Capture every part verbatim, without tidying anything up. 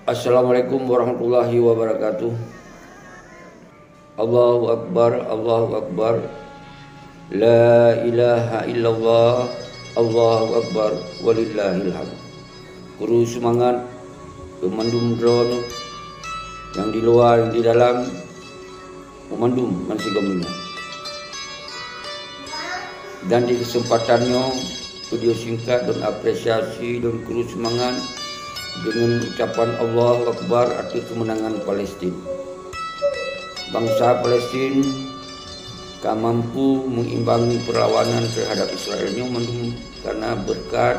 Assalamualaikum warahmatullahi wabarakatuh. Allahu Akbar, Allahu Akbar. La ilaha illallah, Allahu Akbar, walillahil hamd. Kru seumangat, keu mandum droeneuh, nyang di luwa, nyang di dalam, mandum bansigom donya. Dan di keuseumpatan nyoe, video singkat dan apresiasi dan kru seumangat deungon ucapan Allahu Akbar ateueh keumeunangan Palestin. Bansa Palestin ka mampu meuimbangi peurlawanan teuhadap Israel nyoe mandum karena beureukat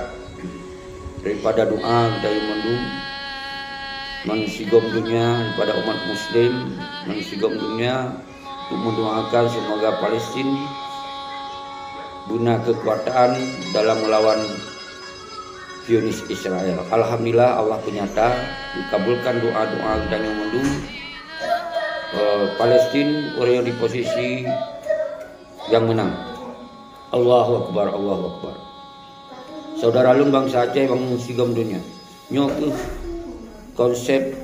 daripada doa geutanyoe mandum, bansigom donya, daripada umat muslim bansigom donya, untuk mendoakan semoga Palestin beuna keukuatan dalam melawan Zionis Israel. Alhamdulillah, Allah peunyata geukabulkan doa-doa geutanyoe mandum. Eh, Palestin ureueng di posisi nyang meunang. Allahu Akbar, Allahu Akbar. Saudara lôn bansa Aceh, bansigom donya. Nyoe kheueh konsep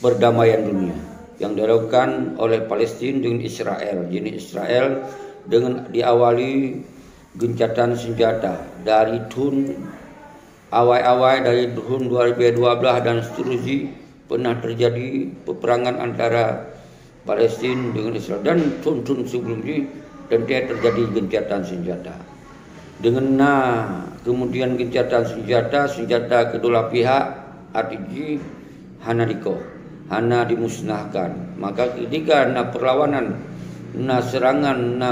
perdamaian dunia yang dilakukan oleh Palestin dengan Israel. Jadi Israel dengan diawali gencatan senjata dari thon awai-awai, dari thon dua ribu dua belas dan seterusnya, pernah terjadi peperangan antara Palestin dengan Israel dan thon-thon sebelum jih teuntée terjadi gencatan senjata. Deungon na kemudian gencatan senjata, senjata kedua pihak, arti jih hana dikoh, hana dimusnahkan. Maka ketika na perlawanan, na serangan, na,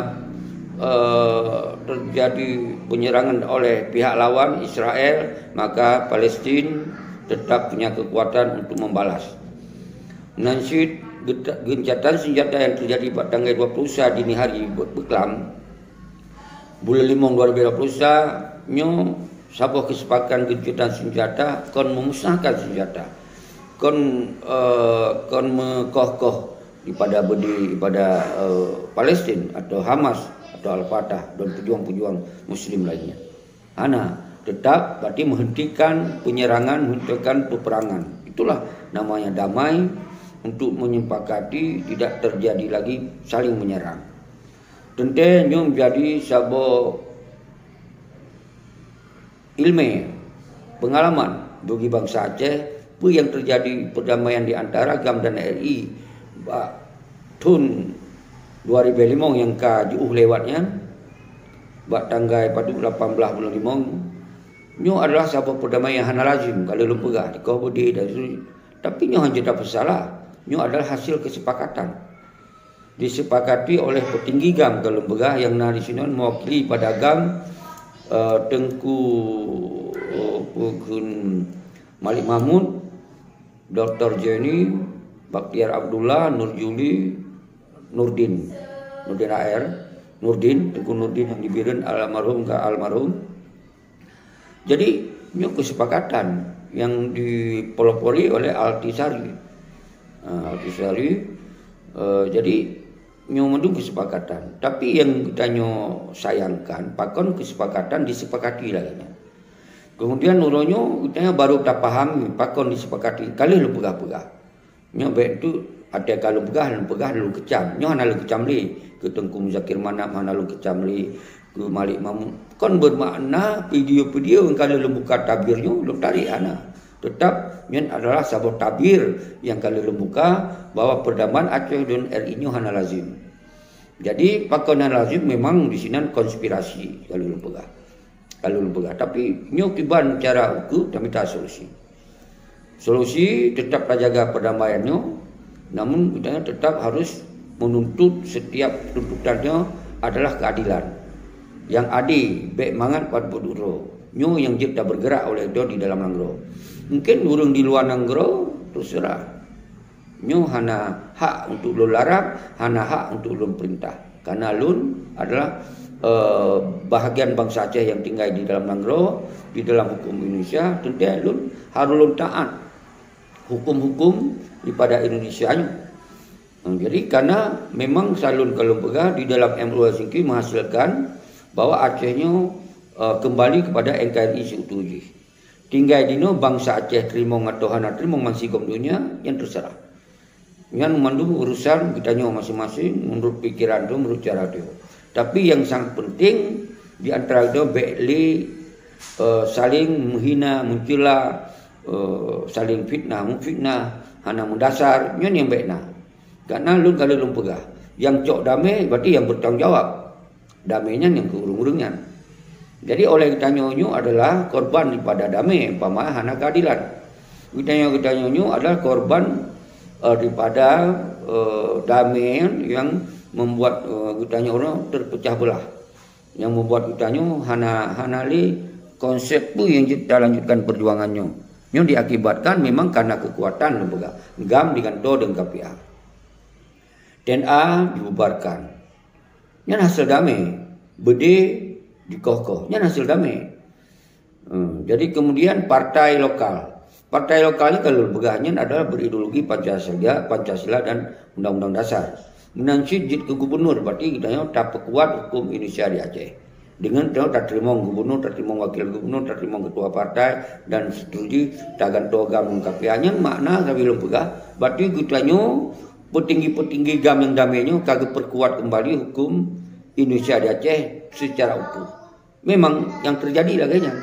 eh, terjadi penyerangan oleh pihak lawan Israel, maka Palestin tetap punya kekuatan untuk membalas. Nan cit geta-, gencatan senjata nyang teujadi bak tanggai dua ploh sa dini hari be-, beuklam, buleuen limong dua ribu dua ploh sa, nyoe saboh keusepakatan gencatan senjata kon memusnahkan senjata, kon, eh, kon meukoh-koh ipada beudé, ipada, eh, Palestin atau Hamas atau Al-Fatah dan pejuang-pejuang muslim lainnya. Hana, tetap berarti menghentikan penyerangan, menghentikan peperangan. Itulah namanya damai, untuk menyepakati tidak terjadi lagi saling menyerang. Teuntée nyoe menjadi saboh ilmu pengalaman bagi bansa Aceh, peue nyang terjadi perdamaian di antara GAM dan R I bak thon dua ribu limong nyang ka jiôh lewat nyan, bak tanggai padub lapan belas buleuen limong, nyoe adalah saboh perdamaian nyang hana lazim, ka lheueh lôn peugah, dikoh beudé dan seterusnya. Tapi nyoe hana jeuet tapeusalah, nyoe adalah hasil kesepakatan. Disepakati oleh petinggi GAM ka lôn peugah nyang na di sinan mewakili pada GAM, eh, Teungku, eh, Malik Mahmud, Doktor Jenny, Bakhtiar Abdullah, Nur Juli, Nurdin, Nurdin A R, Nurdin, Teungku Nurdin nyang di Bireuen almarhum ka almarhum. Jadi, nyoe keusepakatan nyang dipelopori oleh Altisari. Ha, Altisari, eh, jadi, nyoe mandum keusepakatan. Tapi nyang geutanyoe sayangkan, pakon keusepakatan disepakati lagée nyan. Kemudian, uroe nyoe geutanyoe baru tapahami pakon disepakati, ka lheueh lôn peugah-peugah. Nyoe bék tu, até ka lôn peugah, lôn peugah lôn keucam. Nyoe hana lôn keucam lé. Keu Teungku Muzakir Manaf hana lôn keucam lé. Keu Malik Mahmud. Kon bermakna video-video nyang ka lôn buka tabir nyoe lôn tarék, hana. Tetap nyan adalah saboh tabir nyang ka lôn buka bahwa perdamaian Aceh dan R I nyoe hana lazim. Jadi, pakon hana lazim, memang di sinan konspirasi ka lôn peugah. Ka lôn peugah. Tapi nyoe kiban cara ukeue tamita solusi. Solusi tetap tajaga perdamaian nyoe, namun geutanyoe tetap harus menuntut setiap tuntutan nyoe adalah keadilan. Nyang adé, bék mangat pat peuduek droe. Nyoe nyang jeuet tabeurgeurak oleh droe di dalam nanggroe. Mungkin ureuëng di luwa nanggroe, terserah. Nyoe hana hak untuk lôn larang, hana hak untuk lôn peurintah. Karena lôn adalah, eh, bahagian bansa Aceh nyang tinggai di dalam nanggroe, di dalam huköm Indonesia, teuntée lôn harôh lôn taát huköm-huköm daripada Indonesia nyoe. Hmm, jadi, karena memang salon ka lôn peugah di dalam M O U Helsinki menghasilkan bahwa Aceh nyoe, eh, kembali kepada N K R I seuutuh jih. Tinggai dinoe bansa Aceh teurimong atau hana teurimong bansigom donya, nyan teuseurah. Nyan mandum urusan geutanyoe maséng-maséng, meunurot pikeran droe, meunurot cara droe. Tapi nyang sangat penting di antara geutanyoe, bék lé, eh, saléng meuhina, meucela, eh, saléng fitnah, meufitnah, hana meudasar, nyan nyang bék na. Karena lôn ka lheueh lôn peugah, nyang cok damé berarti nyang bertanggung jawab. Damé nyan nyang keu ureuëng-ureuëng nyan. Jadi, oleh geutanyoe nyoe adalah korban daripada damé, umpama hana keadilan. Geutanyoe, geutanyoe nyoe adalah korban, eh, daripada, eh, damé nyang membuat, eh, geutanyoe nyoe terpecah belah. Nyang membuat geutanyoe hana, hana lé konsep peue nyang jeuet talanjutkan perjuangan nyoe. Nyoe diakibatkan memang karena kekuatan lôn peugah. GAM digantoe deungon K P A. T N A dibubarkan. Nyan hasil damé. Beudé dikoh-koh. Nyan hasil damé. Eh, jadi kemudian partai lokal. Partai lokal ni kalau peugah nyan adalah berideologi Pancasila, Pancasila dan Undang-Undang Dasar. Meunan cit jeuet keu gubernur, berarti geutanyoe tapeukuat hukum Indonesia di Aceh. Dengan tanyoe tateurimong gubernur, tateurimong wakil gubernur, tateurimong ketua partai dan seterusnya, tagantoe GAM ngon K P A. Nyan makna sabe lôn peugah, berarti geutanyoe petinggi-petinggi GAM nyang damé nyoe ka geuperkuat kembali hukum Indonesia di Aceh secara utuh. Memang nyang terjadi lagée nyan.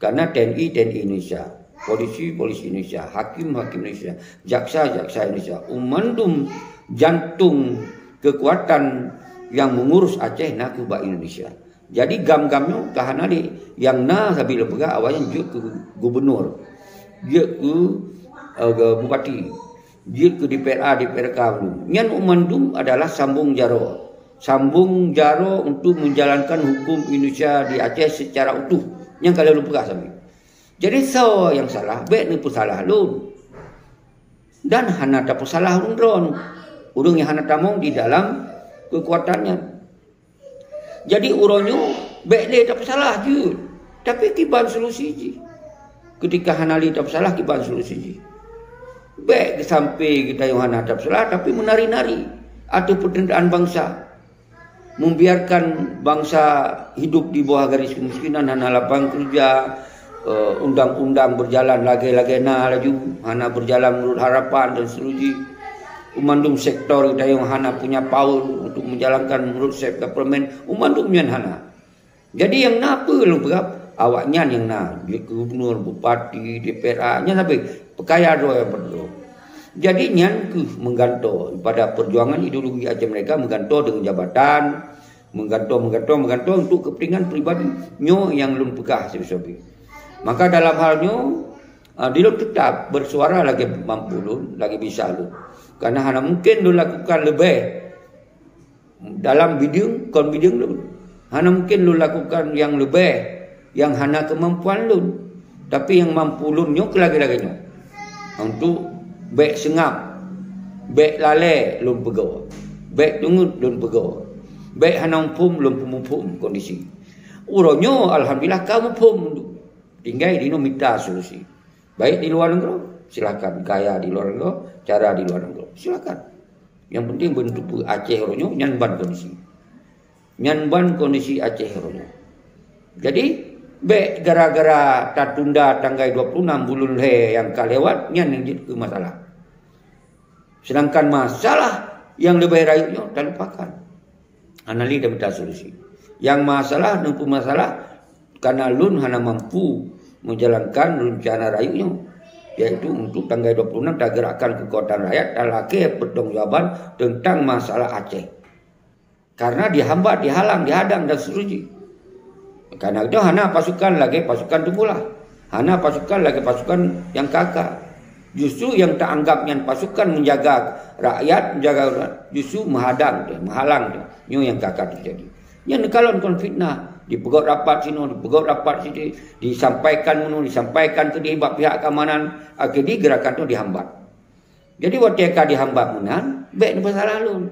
Karena T N I, T N I Indonesia, polisi, polisi Indonesia, hakim, hakim Indonesia, jaksa, jaksa Indonesia, mandum jantong kekuatan nyang meungurus Aceh na keuh bak Indonesia. Jadi GAM-GAM nyoe ka hana lé, nyang na sabe lôn peugah awaknyan jeuet keu gubernur, jeuet keu, eh, bupati, jeuet keu D P R A, D P R K dulu. Nyan mandum adalah sambung jaroe. Sambung jaroe untuk menjalankan hukum Indonesia di Aceh secara utuh. Nyang ka lheueh lôn peugah sabe. Jadi soe nyang salah, bék neupeusalah lôn. Dan hana tapeusalah ureuëng droe. Ureuëng nyang hana tamong di dalam kekuatan nyan. Jadi uroe nyoe bék lé tapeusalah jeuet, tapi kiban solusi jih. Ketika hana lé tapeusalah, kiban solusi jih. Bék sampai geutanyoe hana tapeusalah, tapi meunari-nari ateueh peuteuntang bansa. Membiarkan bansa hidup di bawah garis kemiskinan, hana lapangan kerja, eh, undang-undang berjalan lagée-lagée na laju, hana berjalan menurut harapan dan seterusnya. Mandum sektor geutanyoe hana punya power untuk menjalankan menurut self government, mandum nyan hana. Jadi nyang na peue lôn peugah, awaknyan nyang na, jeuet keu gubernur, bupati, D P R A, nyan sabe peukaya droe nyang padum. Jadi nyan keuh meugantoe pada perjuangan ideologi Aceh Merdeka, meugantoe deungon jabatan, meugantoe, meugantoe, meugantoe untuk kepentingan pribadi. Nyoe nyang lôn peugah sabe-sabe. Maka dalam hal nyoe, ah, di lôn tetap bersuara lagée mampu lôn, lagée bisa lôn. Karena hana mungkin lôn lakukan leubeh dalam bideueng kon bideueng lôn. Hana mungkin lôn lakukan nyang leubeh nyang hana keumampuan lôn. Tapi nyang mampu lôn nyoe keu lagée-lagée nyoe. Untuk bék seungab, bék lalée lôn peugoe, bék teungeut lôn peugoe, bék hana muphom lôn peumuphom kondisi. Uroe nyoe alhamdulillah ka muphom, tinggai dinoe mita solusi. Baik di luar nanggroe, silakan. Gaya di luar nanggroe, cara di luar nanggroe, silakan. Nyang penting beuntuk peue Aceh uroe nyoe nyan ban kondisi. Nyan ban kondisi Aceh uroe nyoe. Jadi, bék gara-gara tatunda tanggai dua puluh enam buleuen lhée nyang ka lewat, nyan nyang jeuet keu masalah. Sedangkan masalah nyang leubeh rayeuk nyoe talupakan. Hana lé tamita solusi. Nyang masalah, neupeumasalah, karena lôn hana mampu menjalankan rencana rayeuk nyoe, yaitu untuk tanggai dua puluh enam tagerakkan kekuatan rakyat talakée pertanggungjawaban tentang masalah Aceh. Karena dihambat, dihalang, dihadang dan seterusnya. Karena itu hana pasukan lagée pasukan Teumpulah. Hana pasukan lagée pasukan nyang K K. Justru nyang taanggap nyan pasukan menjaga rakyat, menjaga, justru meuhadang teuh, meuhalang teuh. Nyoe nyang K K teujadi. Nyan neukalon kon fitnah, dipeugot rapat sinoe, dipeugot rapat siti, disampaikan meunoe, disampaikan keudeh bak pihak keamanan, akhé jih gerakan tu dihambat. Jadi watée ka dihambat meunan, bék neupeusalah lôn.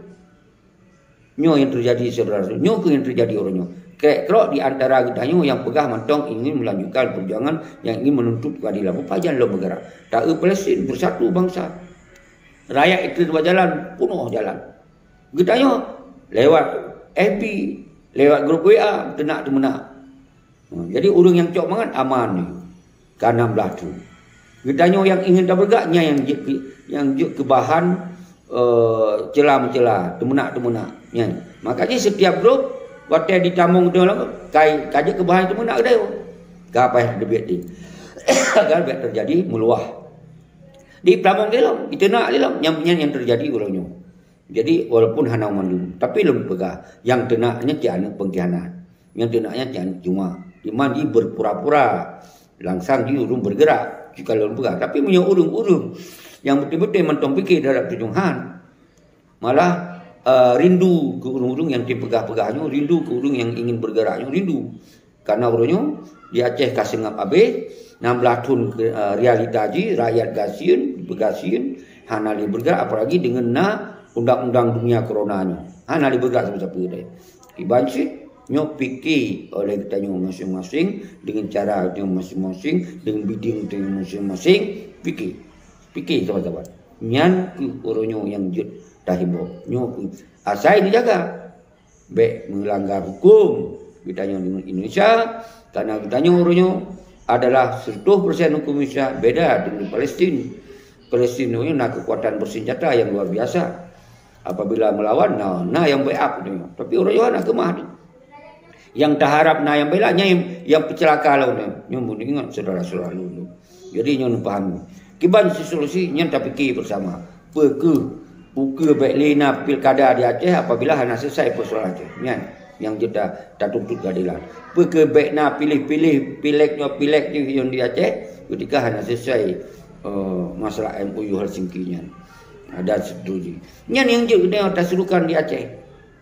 Nyoe nyang teujadi, syedara-syedara. Nyoe keuh nyang teujadi uroe nyoe. Krek-krok di antara geutanyoe nyang peugah mantong ingin melanjutkan perjuangan nyang ingin menuntut keadilan. Pajan lom meugerak. Ta-eu Palestin, beusatu bansa. Rakyat ikheun bak jalan, peunoh jalan. Geutanyoe lewat F B, lewat grup W A, teunak teumeunak. Jadi ureuëng nyang cok mangat aman. Ka nam blaih thon. Geutanyoe nyang ingin tabeugak nyan nyang jeuet keu, nyang jeuet keu bahan, eh, ceula-meuceula, teumeunak-teumeunak, nyan. Makajih setiap grup watée ditamong teuh lom, kai, ka jeuet keu bahan teumeunak geutanyoe. Ka payah teubiet di. Agar bék teujadi meuluwah. Ditamong di lom, diteunak di lom, nyan, nyan nyang teujadi uroe nyoe. Jadi, walaupun hana mandum, tapi lôn peugah, nyang teunak nyan cit aneuëk pengkhianat. Nyang teunak nyan cit aneuëk cuma. Iman jih berpura-pura, langsang jih ureuëng bergerak, jika lôn peugah. Tapi meunyoe ureuëng-ureuëng nyang beutôi-beutôi mantong pike terhadap tujuan, malah, eh, rindu keu ureuëng-ureuëng nyang tipeugah-peugah nyoe, rindu keu ureuëng nyang ingin bergerak nyoe, rindu. Karena uroe nyoe di Aceh ka seungab abéh, nam blaih thon ke, eh, realita jih, rakyat gasien, beugasien, hana lé bergerak, apalagi deungon na undang-undang dunia corona nyoe. Hana lé bergerak sapeue-sapeue deh. Kiban cit, nyoe pike oleh geutanyoe masing-masing, deungon cara geutanyoe masing-masing, deungon bideung geutanyoe masing-masing, pike. Pike saban-saban. Nyan keuh uroe nyoe nyang jeuet tahimbau. Nyoe keuh asai dijaga. Bék meulanggar huköm geutanyoe di Indonesia, karena geutanyoe uroe nyoe adalah seratus persen huköm Indonesia, beda dengan Palestin. Palestin uroe nyoe na kekuatan bersenjata yang luar biasa. Apabila melawan, na, na yang backup uroe nyoe. Tapi uroe nyoe na keumah tu. Yang taharap na yang bela, nyang, yang peuceulaka lawan nyoe. Nyoe meuingat saudara-saudara lôn. Jadi nyoe neupahami. Kiban solusi nyan tapike bersama. Peu kheueh, peu kheueh bék lé na pilkada di Aceh apabila hana selesai persoalan Aceh. Nyan nyang jeuet ta-, tatuntut keadilan. Peu kheueh bék na piléh-piléh, pilék nyoe, pilék jih nyang di Aceh ketika hana selesai, eh, masalah M O U Helsinki nyan. Dan seterusnya. Nyan nyang jeuet keuneuk taserukan di Aceh.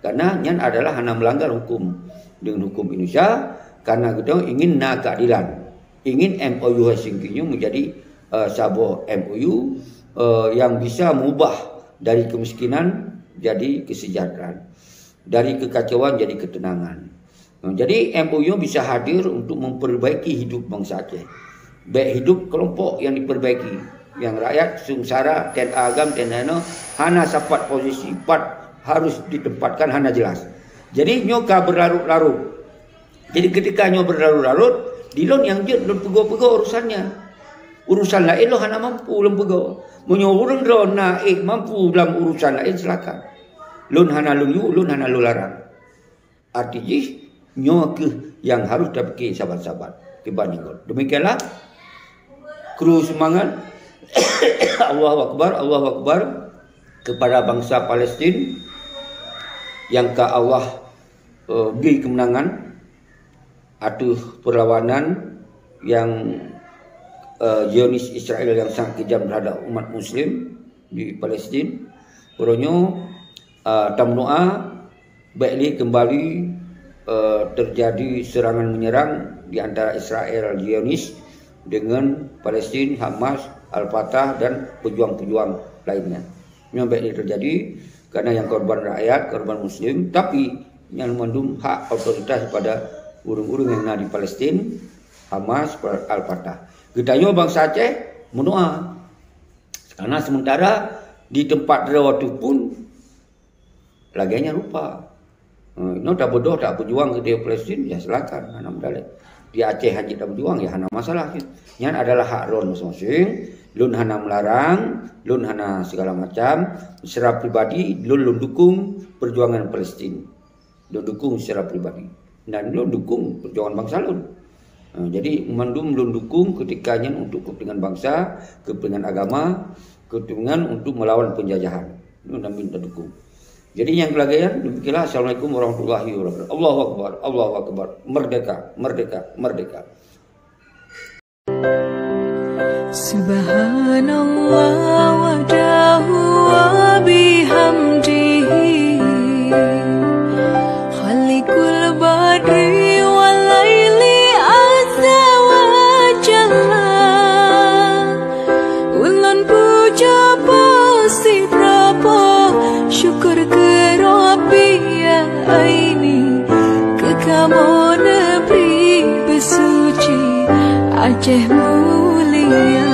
Karena nyan adalah hana melanggar hukum dengan hukum Indonesia, karena geutanyoe ingin na keadilan. Ingin M O U Helsinki nyoe menjadi, eh, saboh M O U, eh, yang bisa mengubah dari kemiskinan jadi kesejahteraan, dari kekacauan jadi ketenangan. Jadi M O U bisa hadir untuk memperbaiki hidup bangsa Aceh. Baik hidup kelompok yang diperbaiki, yang rakyat seungsara, ten agam, ten dana, hana sapat posisi pat harus ditempatkan hana jelas. Jadi nyoe ka berlarut-larut. Jadi ketika nyoe berlarut-larut, di lôn nyang jeuet lôn peugoe-peugoe urusannya. Urusan laén lôn hana mampu lôn peugoe. Meunyoe ureuëng droe na ék mampu dalam urusan laén, silakan. Lôn hana lôn yue, lôn hana lôn larang. Arti jih, nyoe kheueh nyang harus tapike saban-saban. Kiban nyoe. Demikianlah, kru seumangat. Allahu Akbar, Allahu Akbar kepada bangsa Palestin yang ka Allah, eh, beri kemenangan ateueh perlawanan yang, eh, Zionis Israel yang sangat kejam terhadap umat Muslim di Palestin. Uroe nyoe, eh, tameudoa, bék lé kembali, eh, terjadi serangan menyerang di antara Israel Zionis dengan Palestin, Hamas, Al-Fatah dan pejuang-pejuang lainnya. Nyoe bék lé terjadi, karena yang korban rakyat, korban Muslim, tapi nyang mandum hak otoritas pada ureuëng-ureuëng nyang na di Palestin, Hamas, Al-Fatah. Geutanyoe bangsa Aceh meudoa. Karena sementara di tempat droe teuh pun lagée nyan rupa. Ha, nyoe tabeudoh, tabeujuang keu Palestin, ya silakan, hana masalah. Di Aceh hana tabeujuang, ya hana masalah. Nyan adalah hak droe masing-masing. Lôn hana melarang, lôn hana segala macam. Secara pribadi, lôn, lôn dukung perjuangan Palestin. Lôn dukung secara pribadi. Dan lôn dukung perjuangan bangsa lôn. Ha, jadi, mandum lôn dukung ketika nyan untuk kepentingan bangsa, kepentingan agama, kepentingan untuk melawan penjajahan. Nyoe dan minta dukung. Jadi, nyang keulagaian, demikianlah. Assalamualaikum warahmatullahi wabarakatuh. Allahu Akbar, Allahu Akbar. Merdeka, merdeka, merdeka. Subhanallah wahdahu wa bihamdihi, khaliqul badri wal laili azza wa jalla. Ulôn puja pasti droe, syukur keu Rabbi ya aini, keu kamoe neubri beusuci Aceh mulia.